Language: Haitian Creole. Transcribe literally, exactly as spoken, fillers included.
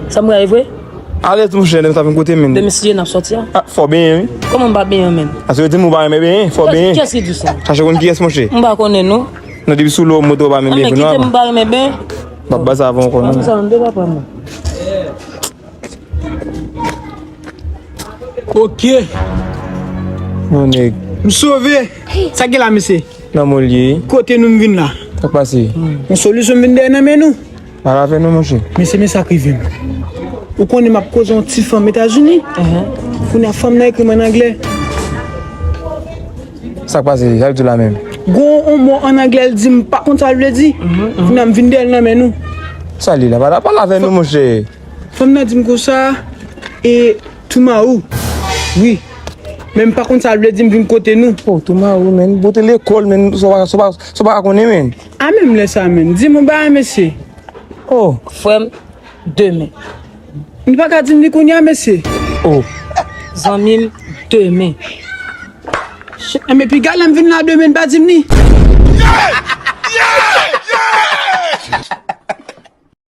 Sa m rayi vre? Alèz monchè, lè m ta vin kote men. Demen si Dye n ap sòti a. Ah, fò benyen wi. Kòman m pa benyen menm? Paske yo di m ou pa renmen benyen, fò benyen. Kiyès ki di sa? Chache konn kiyès monchè. M pa konnen non. Non, depi sou lò moto pa menm benyen pou nou. Kite m pa renmen benyen. M ap ba sa avè w ankò non. Sa m de papa mwen. Ok. Mon nèg. M sove. Sa gen la mesye? Nan mwen l ye. Kote nou m vin la? Sa k pase? Yon solisyon m vin dèyè nan men nou. Pale avè nou monchè. Mesye, men sa k rive m. Ou konnen m ap koze yon ti fanm Etazini. Kounye a fanm nan ekri m an anglè. Sa k pase? Sa l di w la menm? Gon yon mo an anglè l di m pa konn sa l vle di. Kounye a m vin dèyè l nan men nou. Sa l ye la? Pale avè nou monchè. Fanm nan di m konsa, e, tomorrow. Wi. Men m pa konn sa l vle di m vin kote nou. Oh, tomorrow, men. Bote lekòl, men. Sa w pa, sa w pa, sa w pa ka konnen, men. A menm lè sa, men. Di m yon bagay, mesye. Oh. Frè m, demen. M pa ka di m li kounye a, mesye. Oh. Zanmi m, demen. Shit, men piga lè m vin la demen, n pa di m li.